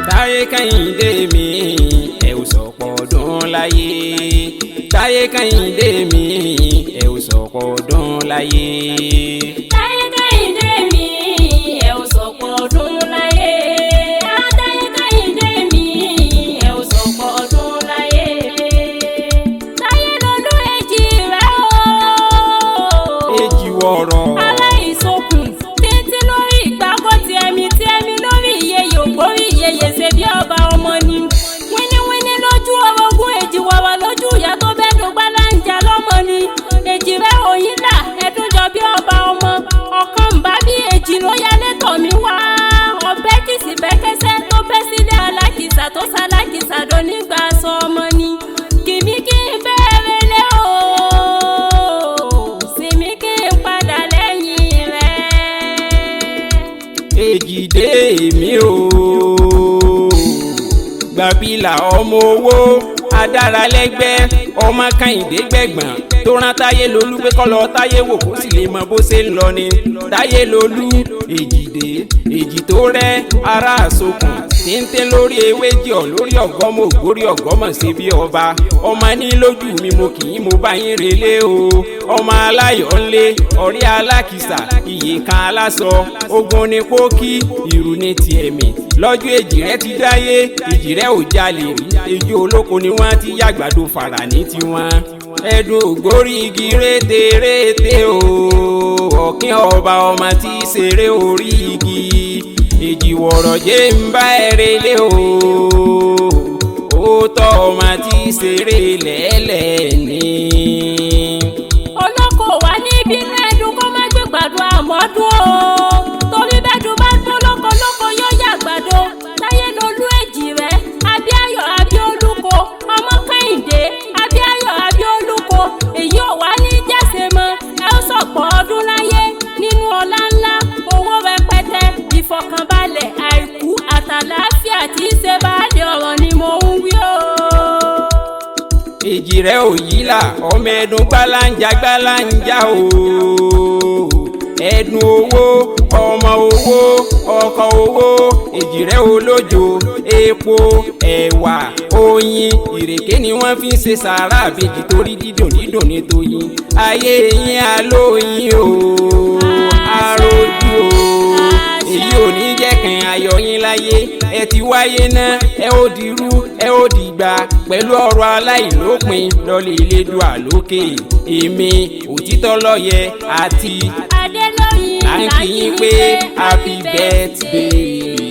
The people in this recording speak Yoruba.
Táyé Kẹ́hìndé mi, ẹ ò sọ̀pọ̀ ọdún láyé. Táyé Kẹ́hìndé mi, ẹ ò sọ̀pọ̀ ọdún láyé. Táyé Kẹ́hìndé mi, ẹ ò sọ̀pọ̀ ọdún láyé. Táyé Kẹ́hìndé mi, ẹ ò sọ̀pọ̀ ọdún láyé. Táyé lolú èjì rẹ̀ o. Èjì wọ̀rọ̀. Aláìsokùn títí lórí ìgbàgbọ́ ti ẹ̀mí tí ẹ̀mí lórí ìyeyè ògbórí ìyeyè ṣe bí ọba ọmọ ni. Wíníwíní lójú orogún, èjì wọ̀rọ̀ lójú ìyá tó bẹ́ẹ̀ dùgbà láǹjà lọ́mọ ni. Èjì rẹ̀ òyìn là ẹ̀dúnjọ bí ọba ọmọ. Ọ̀kan ń bá bí èjì ló yálé tọ̀ mí wá. Ọbẹ̀ kìsì bẹ́kẹ́sẹ́ tó bẹ́ sílé alákìsà tó ṣalákìsà dónígbà sọ ọmọ ni. Kìmí kí n bẹ́ẹ̀rẹ̀ lé o, sinmi kí n padà lẹ́yìn rẹ̀. Èjìdé mi o, gbàbílà ọmọ owó adáralẹ́gbẹ́ ọmọ Kẹ́hìndé gbẹ̀gbọ́n tó rán Táyé Lolú pé kó lọ Táyé wò kó sì lè mọ bó ṣe ń lọ ni. Táyé Lolú èjìdé èjì tó rẹ́ ara àsokùn téńté lórí ewé jọ lórí ọgọ́mọ ògbórí ọgọ́mọ ṣe bí ọba ọmọ ní lójú mi, mo kì í mo bá yín relé o. Ọmọ aláyọ̀ ńlé ọ̀rẹ́ alákìsà iye kan aláṣọ ogun ní pókí ìrù ní tiẹ̀ mi lọ́jọ́ èjì rẹ ti dáyé, èjì rẹ ò jalè rí, ejò olóko ni wọ́n ti yàgbàdo fàrà ní tiwọn. Ẹdùn ògbórí igi rété rété o, ọ̀kín ọba ọmọ tí í ṣeré orí igi, èjì wọ̀rọ̀ jẹ́ ń bá ẹ relé o, ó tọ́ ọmọ tí í ṣeré lẹ́lẹ̀ ní. Olóko wà níbi inú ẹdun kó má gbé gbàdo àmọ́dún o, torí bẹ́dùn bá dún lóko lóko yóò yàgbàdo. Táyé Lolú èjì rẹ̀ Abíáyọ̀ Abíolúkọ ọmọ Kẹ́hìndé Abíáyọ̀ Abíolúkọ, èyí ò wá ní jẹ́sẹ̀ mọ́. Ẹ ó sọ̀pọ̀ ọdún láyé nínú ọlá ńlá, owó rẹpẹtẹ, ìfọ̀kànbalẹ̀, àìkú àtàlàáfíà tí í ṣe baálé ọ̀rọ̀ ni mò ń wí o. Èjì rẹ ò yí là ọmọ ẹdun gbálánjà gbálánjà o, ẹdun owó ọmọ owó ọkọ owó, èjì rẹ olójo epo ẹ̀wà oyin ìrèké ni wọ́n fi ń ṣe sàárà àbèjì torí dídùn dídùn ní toyin ayé yín alóyin o, arójú o, èyí ò ní jẹ́ kàn ayọ̀ yín láyé. Ẹ ti wáyé náà, ẹ ó dirú ẹ ó dìgbà pẹ̀lú ọ̀rọ̀ aláìlópin lọ́lẹ̀ ìlédùá lókè. Èmi òtítọ́ lọ́yẹ àti Adélóyin là ń kí yín pé happy birthday.